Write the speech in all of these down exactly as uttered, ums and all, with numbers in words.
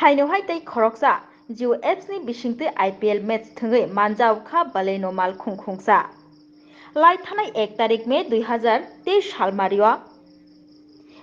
Haino hai tei khoroksa Jio apps ni bisingtwi I P L match thwngwi manjao kha Baleno malkhung khungsa. Lai thanai ek tarik May dui hazar teis sal mario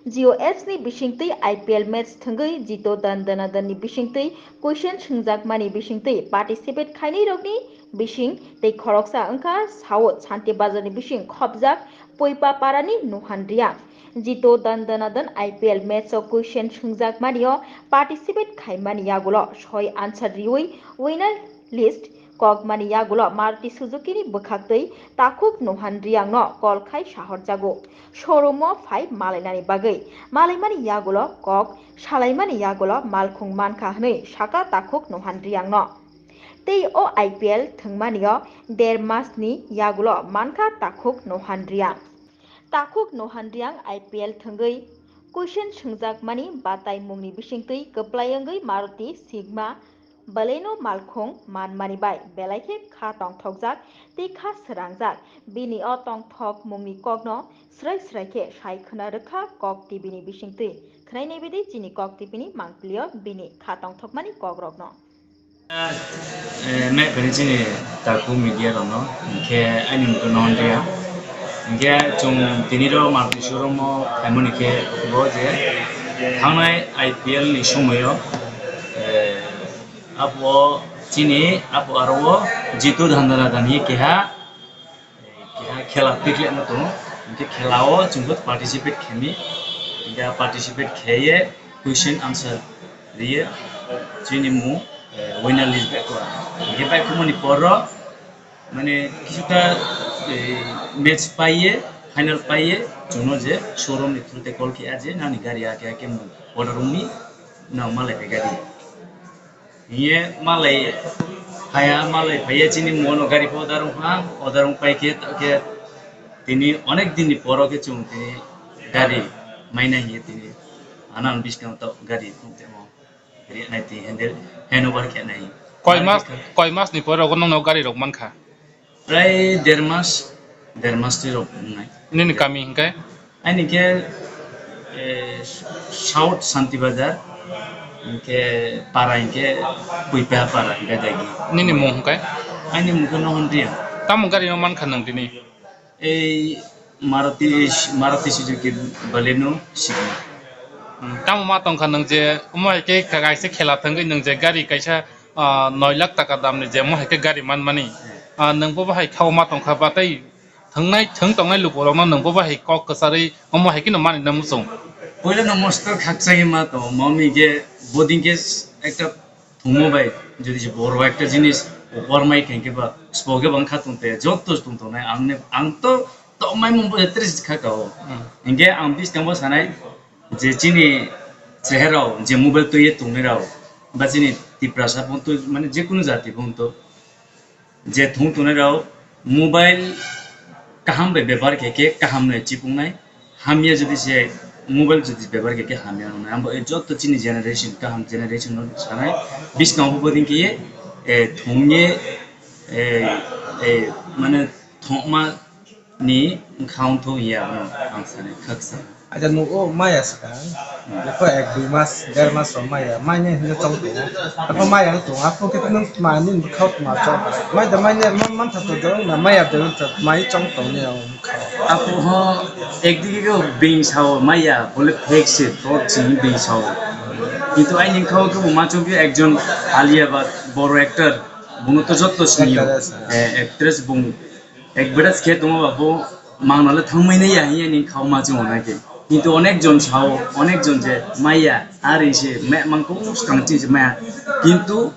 Jio apps ni bisingtwi I P L match thwngwi Jito Dan Dana Dan ni bisingtwi question swngjak mani bisingtwi participate khainai rokni bising tei khoroksa wngkha South Santi Bazar ni bising khopjak Puipa Parani Nuhan Riang. Jito Dan Dana Dan I P L match o question swngjak mani o participate khaimani yagulo soi answer riwi winner list kokmani yagulo Maruti Suzuki ni bwkhaktwi takhuk Nuhan Riang no call khai sahorjago. Showroom o phai malainani bagwi malaimani yagulo kok salaimani yagulo malkhung mankha hwnwi saka takhuk Nuhan Riang no. Tei o I P L thwngmani o der mas ni yagulo mankha takhuk Nuhan Riang. Takhuk Nuhan Riang I P L thwngwi question swngjak mani batai mungni bisingtwi kwplai wngwi Maruti sigma Baleno malkhung manmani bai belai khe kha tongthokjak tei kha swrangjak. Bini o tongthok mungni kokno srai srai khe sai khwna rwkha Kok T V ni bisingtwi. Khwnai naibaidi chini Kok T V ni mangpili o bini kha tongthokmani kokrokno. Eh, me kani chini takhuk media rokno, hinkhe ani mungkha Nohon Riang. Hinkhe chwng tini ro Maruti showroom o phaimani khe bo je thangnai I P L ni somoio, eh, apo chini apo aro o Jitu Dhandana Dani keha keha khela tikhlema tongo, hinkhe khela o chwngbo participate khaimani, hinkhe participate khaiye question answer riye chini mung, eh, winner list bai kora. Hinkhe bai khumani poro mane kisuta, eh, match paiye, final paiye chwngno je showroom ni through te call khe a je nani gari ake ake mung order wngni nang malai bai gari. Hiye malai phaiya, malai phaiya chini mono gari pho order wngkha, order wngpai khe, khe tini onek din ni poro khe chwng tini gari maina hiye tini anan biskang to gari tongtemo rinai tini handle handover khe nai. Koi mas, koi mas ni poro nongno gari rok mankha? Prai der mas, der mas twi rok wngnai. Nini kami hinkhe? Aini khe, eh, South Santi Bazar, hinkhe para hinkhe Puipa para hinkhe dagi. Nini mung hinkhe? Aini mung khe Nohon Riang. Tamo gari no mankha nwng tini? Ei Maruti, Maruti Suzuki Baleno sigma. Hmm, tamo ma tongkha nwng je omo hai khe kaisa khela thangwi nwng je gari kaisa ah, noi lakh taka damni je mo hai khe gari manmani, ah, nwng bo bahai khao ma tongkha ba tei thwngnai, thwng tongnai lukurokno nwng bo bahai kok kwcharwi omo hai kheno manwi na muchung. Puila no mosto khakchangwi ma tongo, mami khe boding khe ekta thwngmo bai, jodi se boro ekta jinis upor mai khe ba spo khe bang kha tong te, jotto tong tongnai ang ne, ang to tongmai mung bo etre kha kao. Hmm. Hinkhe ang biskango sanai, je chini cheherao je mobile twiwi tongnai rao, ba chini Tiprasa phone twi, mane jekunu jati phone to, je thung tongnai rao mobile kaham bai bebhar khe khe kaham no chipungnai, hamya jodi se mobile jodi bebhar khe khe hamya no nai. Ambo e joto chini generation, kaham generation no sanai, biskango bo ding khe, e, thungye, e, e, mane thongma ni wngkha wngthok ya, ang sani khaksa. Aja nugo maya swkang, hmm, jepho ek dui mas, der mas rok maya, manya hinwi chong tongo. Apo maya wng tongo, apo khe nwng tma nini bwkhao tma chong. Mai da manya man, man tha to do, na maya de wng tha, mai chong tong ni ang bwkhao. Apo ho, ekdigi khe being sao maya, bole fake se, tot sini being sao. Kintu aini bwkhao khe bo ma chong khe ekjon Alia Bhatt, boro actor, bono to jotto sini o. Actress, eh, actress bung. Ek bedas khe tongo ba bo mangno le thangmai nai ya hiya ni khao ma chwng nai khe. Kintu onek jon sao, onek jon je maya, ari se me mang ko skang chi se maya. Kintu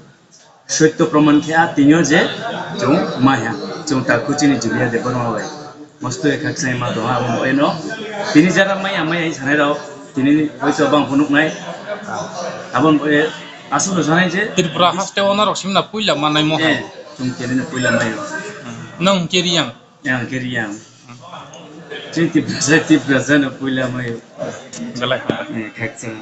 sotto proman khe a tini o je chwng maya, chwng ta khuchi ni Julia Debbarma bai. Mosto ekha chai ma do abo eno. Tini jara maya maya hi sanai rao, tini hoito bang phunuk nai. Abon bo e aswk sanai je Tripura haste o norok simna puila manai mo hai. Eh, chwng tini puila mai o. Nong kiriang. Yang kiri yang. Chini Tiprasa, Tiprasa no puila mai. Belai. Eh, khakchang.